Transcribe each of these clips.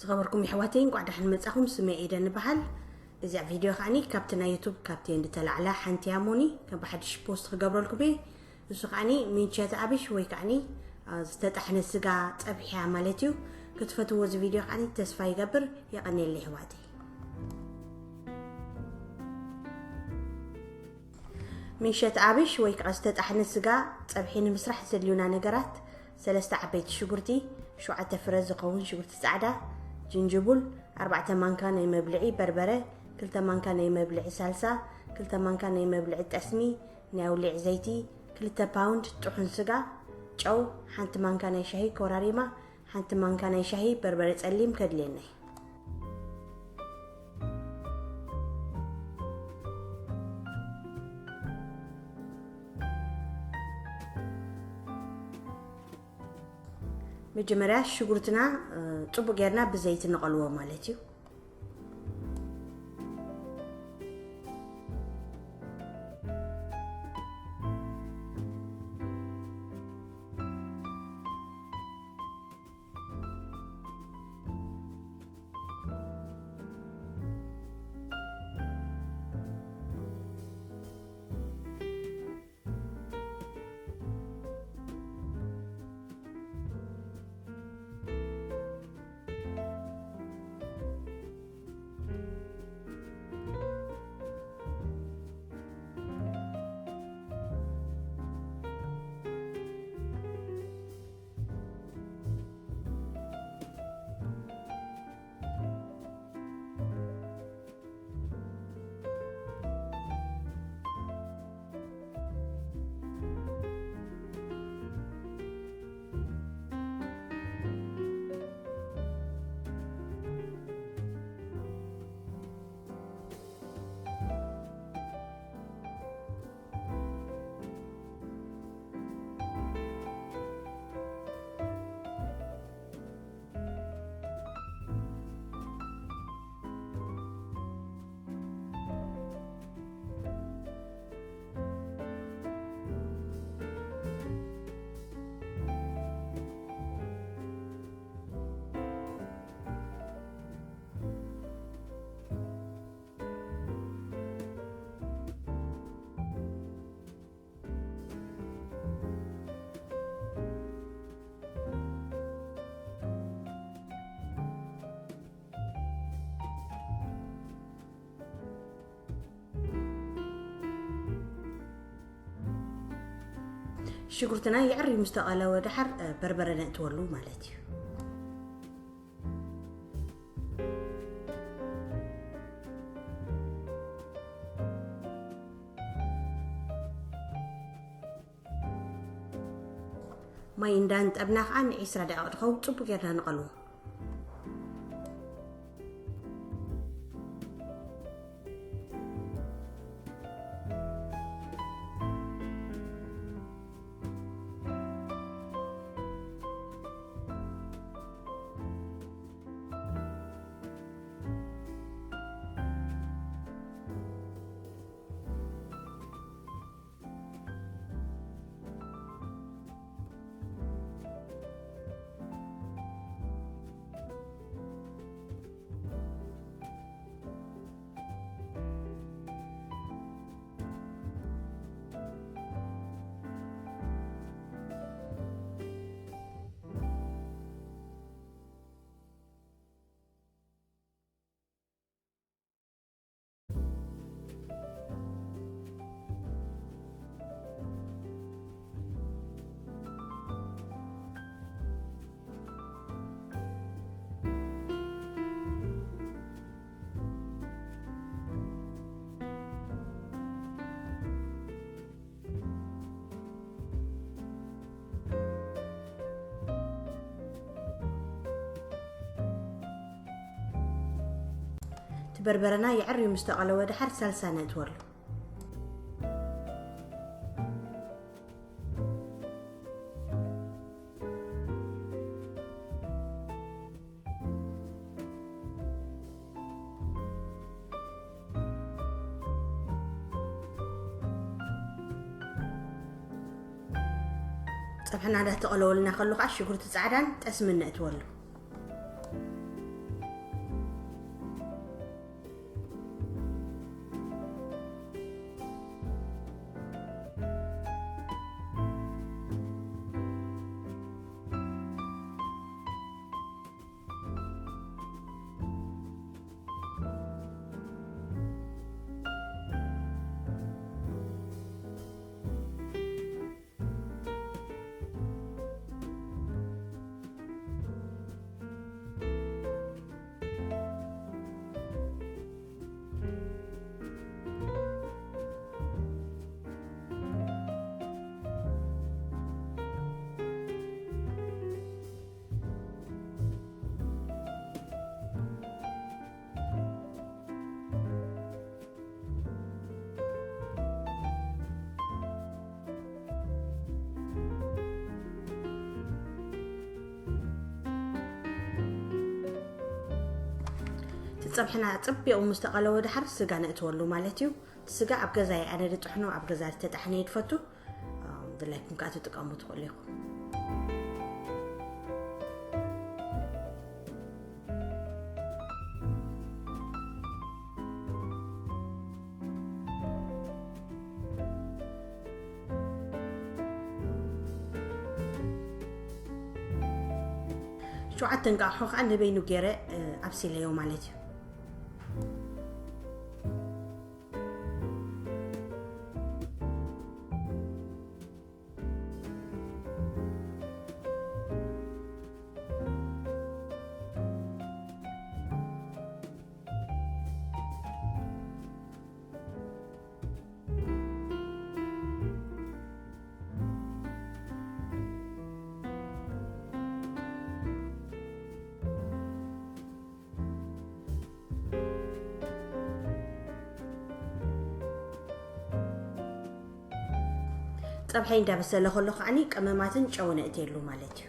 ዝኸበርኩም የሕዋተይ፣ እንቋዕ ደሓን መጻኹም። ስመይ ኤደን ይበሃል። እዚኣ ቪድዮ ከዓኒ ካብቲ ናይ ዩቱብ ካብቲ እንድተላዕላ ሓንቲ እያ እሞኒ፣ ከም ብሓድሽ ፖስት ክገብረልኩም እየ። ንሱ ከዓኒ ሚንቸት ኣብሽ ወይ ከዓኒ፣ አ፣ ዝተጣሕነ ስጋ ጸብሒ እያ ማለት እዩ። ክትፈትዎ እዚ ቪድዮ ከዓኒ ተስፋ ይገብር። የቐንየለይ የሕዋተይ። ሚንሸት ኣብሽ ወይ ከዓ ዝተጣሕነ ስጋ ጸብሒ ንምስራሕ ዘድልዩና ነገራት፣ ሰለስተ ዓበይቲ ሽጉርቲ፣ ሸውዓተ ፍረ ዝኸውን ሽጉርቲ ጻዕዳ፣ ጅንጅቡል፣ ኣርባዕተ ማንካ ናይ መብልዒ በርበረ፣ ክልተ ማንካ ናይ መብልዒ ሳልሳ፣ ክልተ ማንካ ናይ መብልዒ ጠስሚ፣ ናይ ኣውሊዕ ዘይቲ፣ ክልተ ፓውንድ ጥሑን ስጋ፣ ጨው፣ ሓንቲ ማንካ ናይ ሻሂ ኮራሪማ፣ ሓንቲ ማንካ ናይ ሻሂ በርበረ ጸሊም ከድልየና እዩ። መጀመርያ ሽጉርትና፣ እ፣ ጽቡቅ ጌርና ብዘይቲ ንቐልዎ ማለት እዩ። ሽጉርትና የዕርዩ ምስ ተቐለወ ደሓር፣ እ፣ በርበረ ነእትወሉ ማለት እዩ። ማይ እንዳንጠብና ከዓ ንዒስራ ደቂቕ ዝኸውን ጽቡቅ ጌርና ንቐልዎ። እቲ በርበረና የዕርዩ ምስ ተቐለወ ደሓር ሳልሳ ነእትወሉ። ጸብሕና እንዳተቐለወልና ከሎ ከዓ ሽጉርቲ ጻዕዳን ጠስምን ነእትወሉ። ጸብሕና ጽቢቑ ምስ ተቐለወ ድሓር ስጋ ነእትወሉ ማለት እዩ። ስጋ ኣብ ገዛይ ኣነ ድጥሕኖ፣ ኣብ ገዛ ዝተጣሕነ ይድፈቱ። ድላይኩም ከዓ ትጥቀሙ ትኽእሉ ኢኹም። ሸውዓተ እንቃቑሖ ከዓ ንበይኑ ገይረ ኣብሲለዮ ማለት እዩ። ጸብሐይ እንዳበሰለ ከሎ ከዓኒ ቀመማትን ጨውን እእትየሉ ማለት እዩ።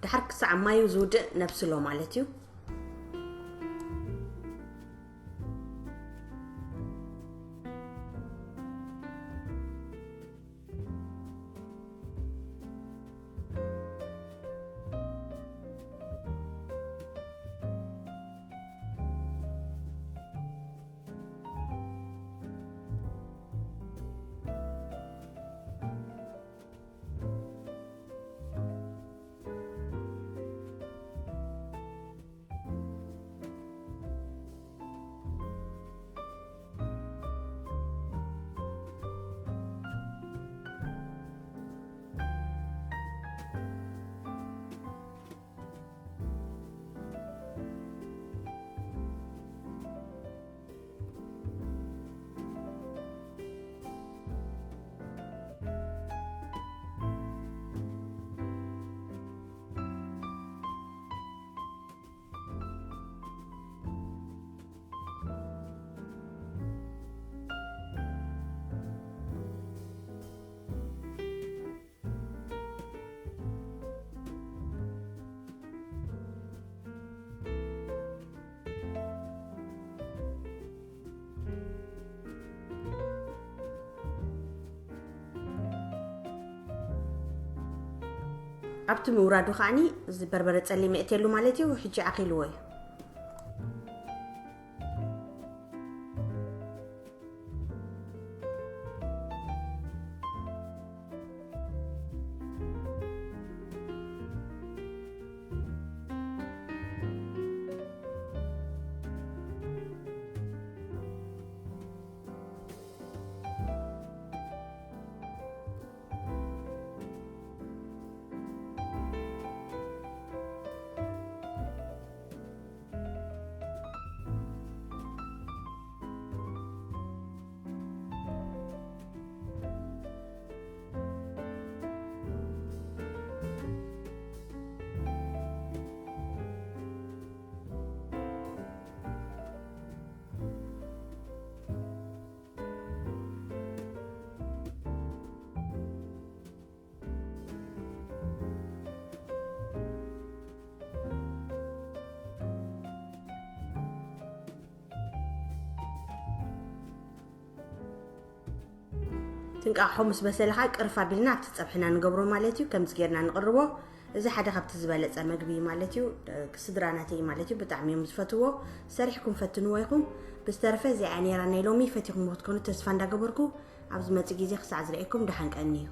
ድሓር ክሳዕ ማዩ ዝውድእ ነብስሎ ማለት እዩ። ኣብቲ ምውራዱ ከዓኒ እዚ በርበረ ጸሊም የእትየሉ ማለት እዩ። ሕጂ ዓኺልዎ እዩ። ትንቃሖ ምስ በሰለ ኸዓ ቅርፍ ኣቢልና ኣብቲ ጸብሕና ንገብሮ ማለት እዩ። ከምዚ ጌርና ንቕርቦ። እዚ ሓደ ካብቲ ዝበለጸ መግቢ ማለት እዩ። ስድራ ናተይ ማለት እዩ ብጣዕሚ እዮም ዝፈትዎ። ሰሪሕኩም ፈትንዎ ኢኹም። ብዝተረፈ እዚኣ ነይራ ናይ ሎሚ። ፈቲኹም ክትኮኑ ተስፋ እንዳገበርኩ ኣብ ዝመጽእ ግዜ ክሳዕ ዝርእየኩም ደሓን ቀንዩ።